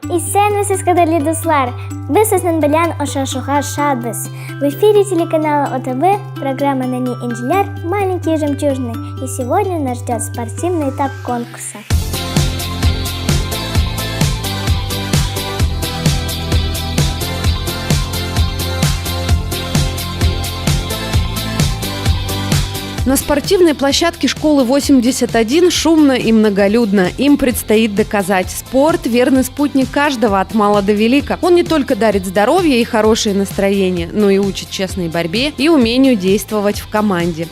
Исәнмесез, кадерле дуслар! Без сезнең белән очрашуга шатбыз. В эфире телеканала ОТВ программа «Нани Инженер. Маленькие жемчужины». И сегодня нас ждет спортивный этап конкурса. На спортивной площадке школы 81 шумно и многолюдно. Им предстоит доказать. Спорт – верный спутник каждого от мала до велика. Он не только дарит здоровье и хорошее настроение, но и учит честной борьбе и умению действовать в команде.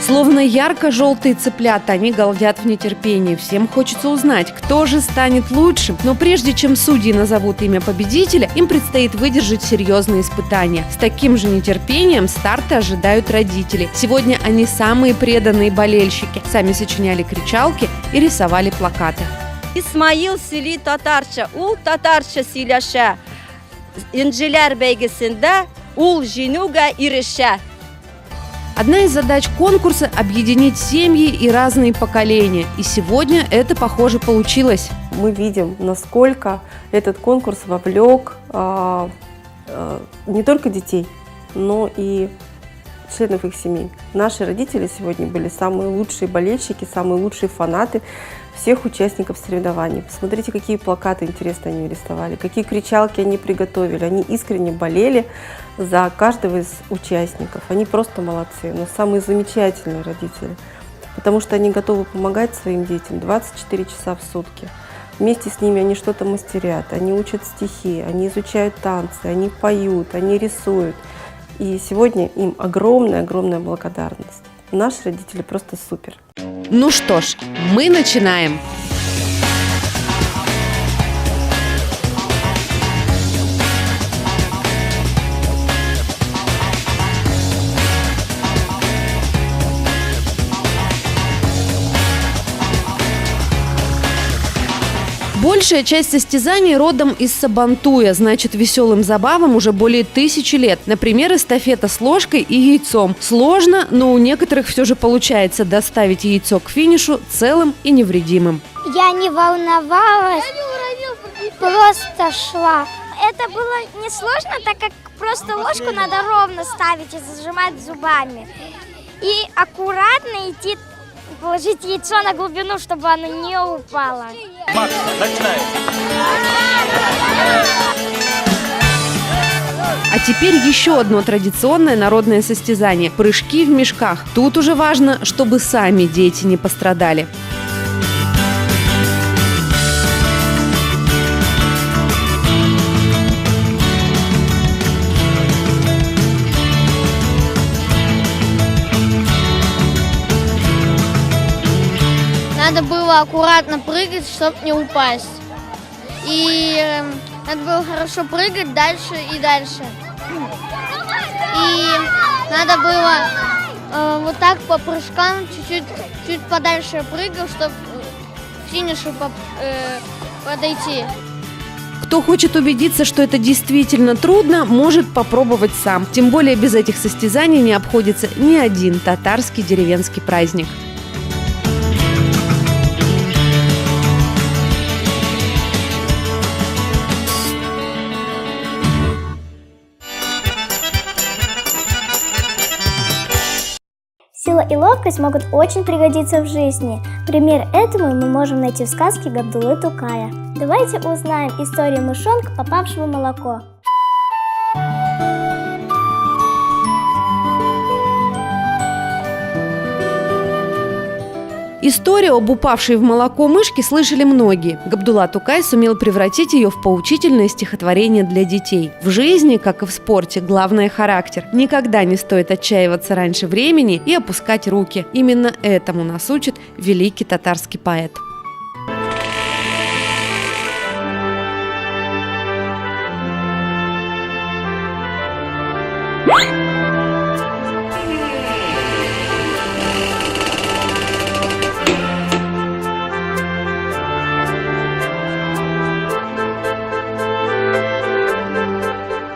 Словно ярко-желтые цыплята, они галдят в нетерпении. Всем хочется узнать, кто же станет лучшим. Но прежде чем судьи назовут имя победителя, им предстоит выдержать серьезные испытания. С таким же нетерпением старты ожидают родители. Сегодня они самые преданные болельщики. Сами сочиняли кричалки и рисовали плакаты. Исмаил сөйли татарча, ул татарча сөйләшә. Энҗеләр бәйгесендә ул җиңүгә ирешә. Одна из задач конкурса – объединить семьи и разные поколения. И сегодня это, похоже, получилось. Мы видим, насколько этот конкурс вовлек не только детей, но и членов их семей. Наши родители сегодня были самые лучшие болельщики, самые лучшие фанаты всех участников соревнований. Посмотрите, какие плакаты интересные они рисовали, какие кричалки они приготовили. Они искренне болели за каждого из участников. Они просто молодцы, но самые замечательные родители, потому что они готовы помогать своим детям 24 часа в сутки. Вместе с ними они что-то мастерят, они учат стихи, они изучают танцы, они поют, они рисуют. И сегодня им огромная-огромная благодарность. Наши родители просто супер. Ну что ж, мы начинаем! Большая часть состязаний родом из Сабантуя, значит, веселым забавам уже более 1000 лет. Например, эстафета с ложкой и яйцом. Сложно, но у некоторых все же получается доставить яйцо к финишу целым и невредимым. Я не волновалась, просто шла. Это было несложно, так как просто ложку надо ровно ставить и зажимать зубами. И аккуратно идти, положить яйцо на глубину, чтобы оно не упало. Макс, начинаем. А теперь еще одно традиционное народное состязание – прыжки в мешках. Тут уже важно, чтобы сами дети не пострадали. Надо было аккуратно прыгать, чтоб не упасть. И надо было хорошо прыгать дальше и дальше. И надо было вот так по прыжкам чуть-чуть, чуть подальше прыгал, чтоб к финишу подойти. Кто хочет убедиться, что это действительно трудно, может попробовать сам. Тем более без этих состязаний не обходится ни один татарский деревенский праздник. Сила и ловкость могут очень пригодиться в жизни. Пример этому мы можем найти в сказке Габдуллы Тукая. Давайте узнаем историю мышонка, попавшего в молоко. Историю об упавшей в молоко мышке слышали многие. Габдулла Тукай сумел превратить ее в поучительное стихотворение для детей. В жизни, как и в спорте, главное – характер. Никогда не стоит отчаиваться раньше времени и опускать руки. Именно этому нас учит великий татарский поэт.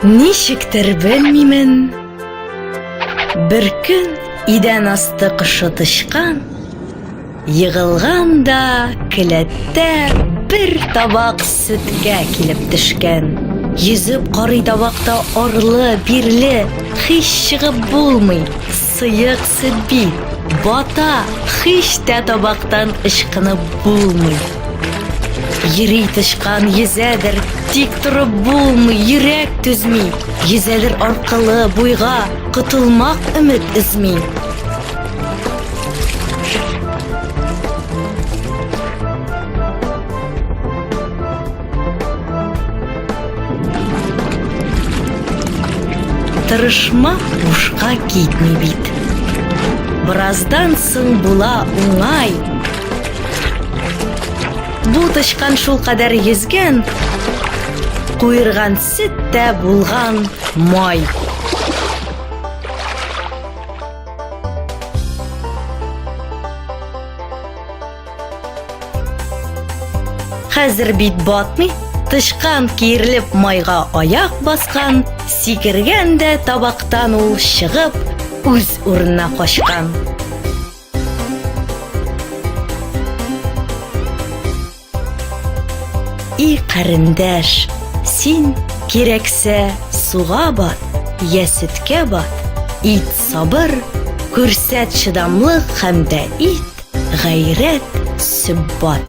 Ничектер белмимен, бер көн идән асты кошы тычкан егылган да келәттә бер табак сөткә килеп төшкән. Йөзеп карый табакта арлы, бирле, һич чыгып булмый, сыек сөт бит, бата, һич тә табактан ычкынып булмый. Йөри тычкан йөзәдер, тик торып булмый, йөрәк түзми, йөзәдер аркылы буйга, котылмак өмет өзми. Тырышма бушка китми бит. Бераздан соң була уңай. Бу тычкан шул кадәр йөзгән, куерган сөт тә булган май. Хәзер бит батмый, тычкан киерелеп майга аяк баскан, сикергән дә табактан ул чыгып, үз урынына качкан. И карендәш, син кирәксә суга бат, я сөткә бат, ит сабыр, күрсәт чыдамлык һәм дә ит гайрәт сөббат.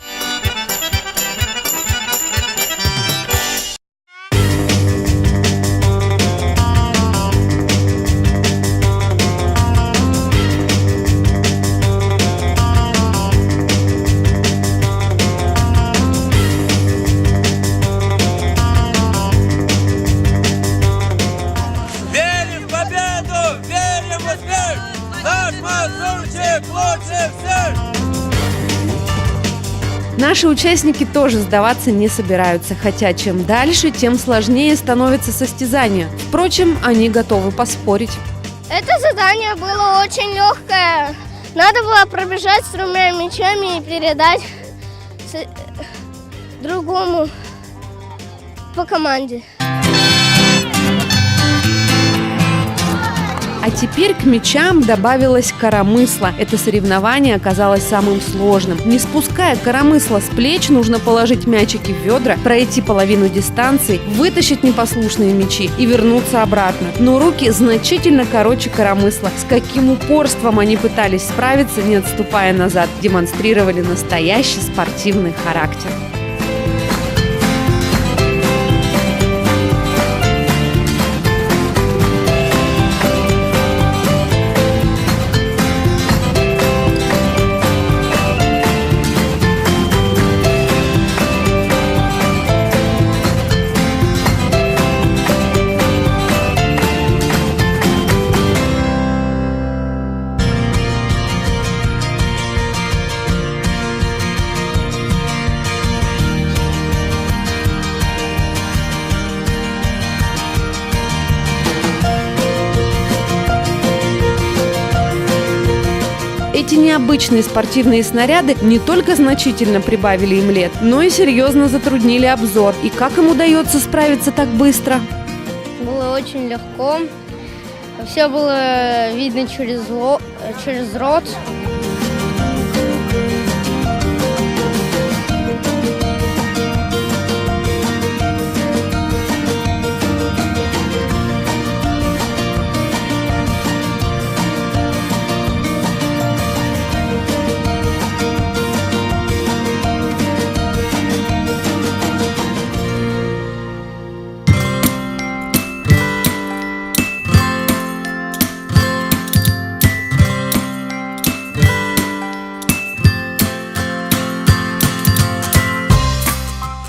Верим в победу! Верим в успех! Наш Мансурчик лучше всех! Наши участники тоже сдаваться не собираются, хотя чем дальше, тем сложнее становится состязание. Впрочем, они готовы поспорить. Это задание было очень легкое. Надо было пробежать с тремя мячами и передать другому по команде. А теперь к мячам добавилось коромысло. Это соревнование оказалось самым сложным. Не спуская коромысла с плеч, нужно положить мячики в ведра, пройти половину дистанции, вытащить непослушные мячи и вернуться обратно. Но руки значительно короче коромысла. С каким упорством они пытались справиться, не отступая назад, демонстрировали настоящий спортивный характер. Эти необычные спортивные снаряды не только значительно прибавили им лет, но и серьезно затруднили обзор. И как им удается справиться так быстро? Было очень легко. Все было видно через, через рот.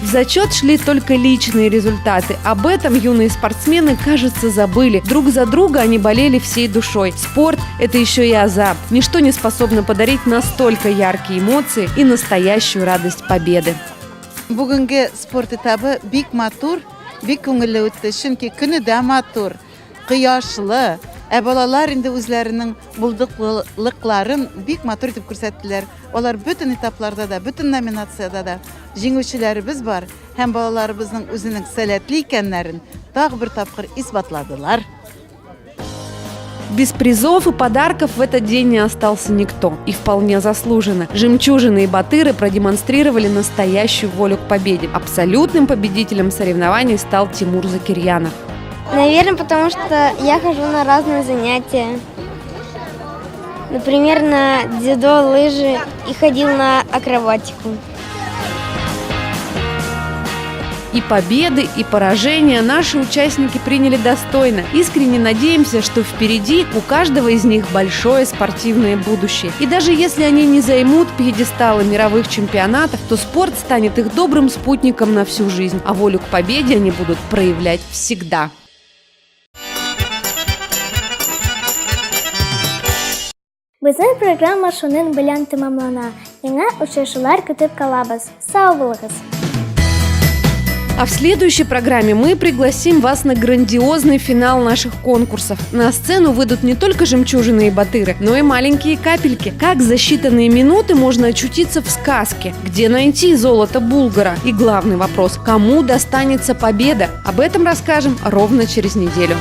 В зачет шли только личные результаты. Об этом юные спортсмены, кажется, забыли. Друг за друга они болели всей душой. Спорт – это еще и азарт. Ничто не способно подарить настолько яркие эмоции и настоящую радость победы. Бүгенге спорт этабы бик матур, бик күңелле үтте. Чөнки көне дә матур, кояшлы. Ә балалар инде үзләренең булдыклылыкларын бик матур итеп күрсәттеләр. Алар бөтен этапларда да, бөтен номинациядә дә җиңүчеләребез бар һәм балаларыбызның үзенең сәләтле икәннәрен тагы бер тапкыр исбатладылар. Без призов и подарков в этот день не остался никто. И вполне заслуженно. Жемчужины и батыры продемонстрировали настоящую волю к победе. Абсолютным победителем соревнований стал Тимур Закирьянов. Наверное, потому что я хожу на разные занятия. Например, на дзюдо, лыжи и ходил на акробатику. И победы, и поражения наши участники приняли достойно. Искренне надеемся, что впереди у каждого из них большое спортивное будущее. И даже если они не займут пьедесталы мировых чемпионатов, то спорт станет их добрым спутником на всю жизнь, а волю к победе они будут проявлять всегда. Безнең программа шуның белән тәмамлана. Яңа очрашулар көтеп калабыз. Сау булыгыз! А в следующей программе мы пригласим вас на грандиозный финал наших конкурсов. На сцену выйдут не только жемчужины и батыры, но и маленькие капельки. Как за считанные минуты можно очутиться в сказке? Где найти золото Булгара? И главный вопрос – кому достанется победа? Об этом расскажем ровно через неделю.